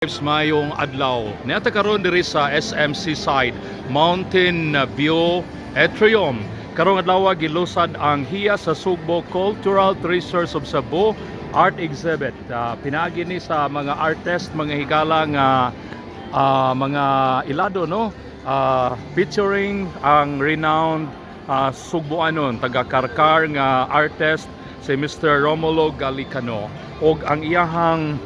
Mayong adlaw. Niata karon diri sa SM Seaside Mountain View Atrium. Karong adlaw gilusad ang Hiya sa Sugbo Cultural Treasures of Cebu Art Exhibit. Pinaagi ni sa mga artist, mga higala nga mga ilado, no? Featuring ang renowned Sugboanon, taga Carcar nga artist, si Mr. Romulo Galicano, og ang iyahang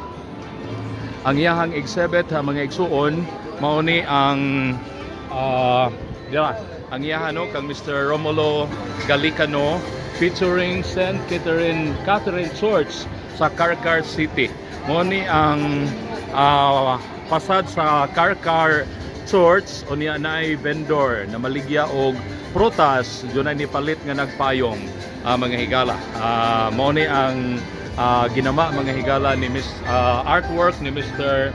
exhibit ha, mga igsuon, mao ni ang dira ang iyahan, no, kang Mr. Romulo Galicano, featuring St. Catherine Catherine Church sa Carcar City. Mao ni ang pasad sa Carcar Church. Unya naay vendor na maligya og prutas, dunay ni palit nga nagpayong, mga higala. Mao ni ang ginama, mga higala, ni Miss artwork ni Mr.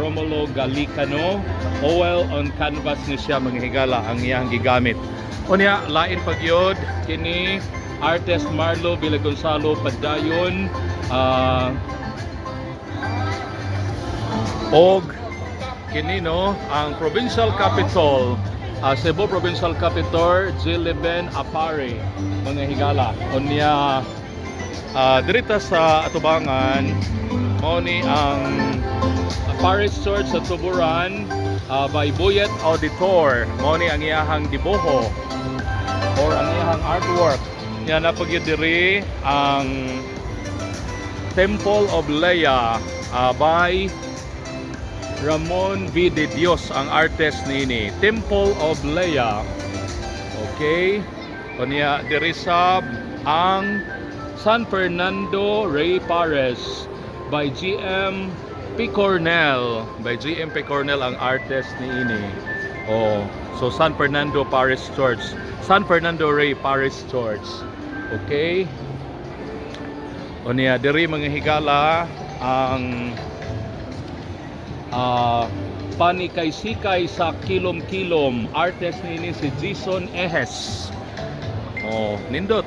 Romulo Galicano. Oil on canvas ni siya, mga higala, ang iyang gigamit. Unya lain pa gyud kini artist Marlo Villagonzalo padayon, og kini, no, ang provincial capital, Cebu Provincial Capital, Gileben Apare, mga higala. Unya dirita sa atubangan, mao ni ang Parish Church sa Tuburan, by Boyet Auditor. Mao ni ang iyahang dibuho or ang iyahang artwork. Yan na pagyud diri ang Temple of Leia, by Ramon V. De Dios ang artist nini. Temple of Leia. Okay. Unya diri sab ang San Fernando Rey Pares by GM Picornell. By GM Picornell ang artist niini. Oh, so San Fernando Parish Church. San Fernando Rey Parish Church. Okay. Unya diri, mga higala, ang Panikay-sikay sa Kilom-Kilom. Artist niini si Jason Ehes. Oh, nindot.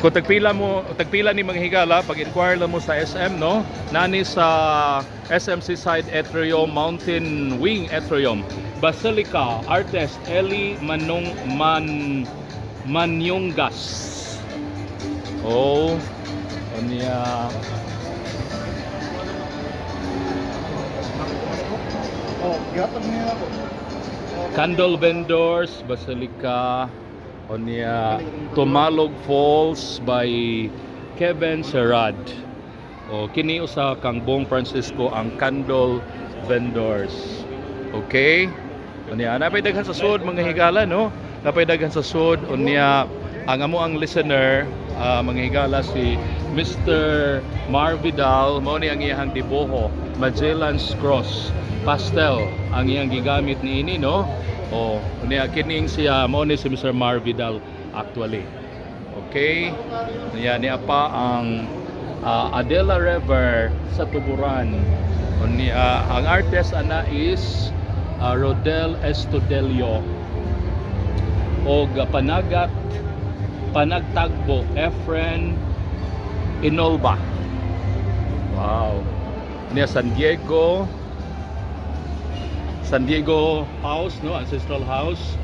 Kung tagpila mo, tagpila ni mga higala, pag-inquire lang mo sa SM, no? Nani sa SM Seaside Atrium, Mountain Wing Atrium. Basilica, artist Eli Manong Man Manyongas. Oh, unya Oh, gihatag niya ako. Candle Vendors, Basilica, unya Tumalog Falls by Kevin Serrad. O kini usa kang Bong Francisco ang Candle Vendors. Okay? Unya napay daghan sa sud, mga higala, no? Napay daghan sa sud. Unya ang amo ang listener, mga higala, si Mr. Marvidal, mao ni ang iyang dibuho, Magellan's Cross pastel ang iyang gigamit niini, no? O unya kining siya, mao ni si Mr. Marvidal actually. Okay? Unya niya pa ang Adela River sa Tuburan. Unya ang artist ana is Rodel Estudelio og Panagat Panagtagbo, Efren Inolba. Wow. Niya San Diego House, no, ancestral house,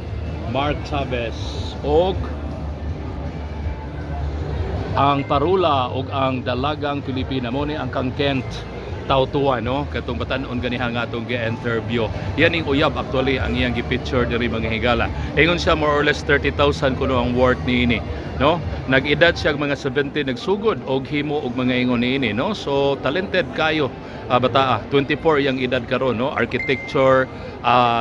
Mark Chavez, og ang Parula og ang Dalagang Pilipina, mo ni ang kang Kent Tautua, no, katong batan-on ganiha nga atong gi-interview. Yan ing uyab actually ang iyang gi-picture diri, mga higala. Ingon siya, more or less 30,000 kuno ang worth niini, no? Nag-edad siya mga 70, nagsugod og himo og mga ingon niini, no? So talented kayo bataa. 24 iyang edad karon, no? Architecture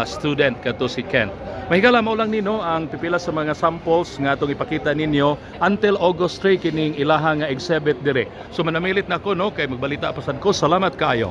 student kato si Kent. Mahigala, mao lang nino ang pipila sa mga samples nga atong ipakita ninyo until August 3 kining ilaha nga exhibit dire. So manamilit na ko, no, kay magbalita pa sad ko. Salamat kaayo.